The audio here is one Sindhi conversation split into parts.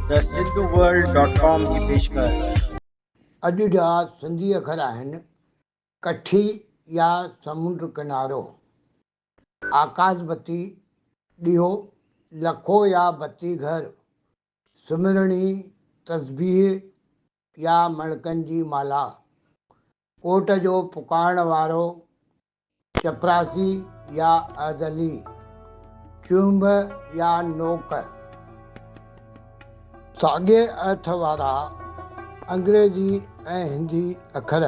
The Sindhu world dot com جي پيشڪش. اڄ جا سنڌي اکر آهن، ڪٺي يا سمنڊ ڪنارو، آڪاس بتي، ڏيئو، لکو يا بتي گهر، سمرڻي، تسبيح يا مڻڪن جي مالها، ڪوٽ جو پڪارڻ وارو، چپراسي يا ادلي، چونڀ يا نوڪ. ساڳئي ارٿ وارا انگريزي ۽ هندي اکر.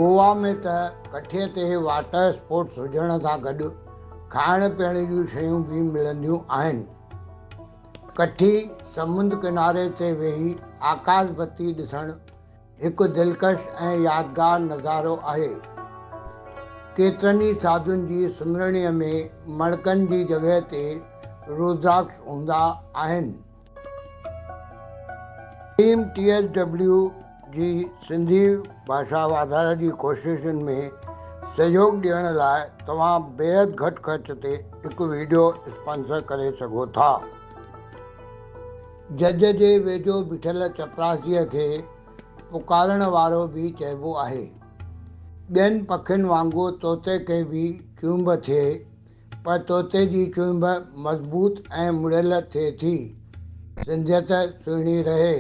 گوا ۾ ته ڪٺيء تي واٽر اسپورٽس هجڻ سان گڏ کائڻ پيئڻ جون شيون به ملنديون آهن. ڪٺي سمنڊ ڪناري تي ويهي آڪاس بتي ڏسڻ هڪ دلڪش ۽ يادگار نظارو آهي. ڪيترن ئي ساڌن جي سمرڻيء ۾ مڻڪن جي جڳهه تي رودراڪش هوندا آهن. ٽيم ٽي ايس ڊبليو جي سنڌي ڀاشا واڌاري جي ڪوششن ۾ سهيوڳ ڏيڻ لاء توهان بيحد گهٽ خرچ تي هڪ ويڊيو اسپانسر ڪري سگهو ٿا. جج جي ويجهو بيٺل چپراسيء کي پڪارڻ وارو به چئبو آهي. ٻين پکين وانگر طوطي کي به چونب ٿئي، پر طوطي جي چونب مضبوط ۽ مڙيل ٿئي ٿي. سنڌيت سهڻي رهي.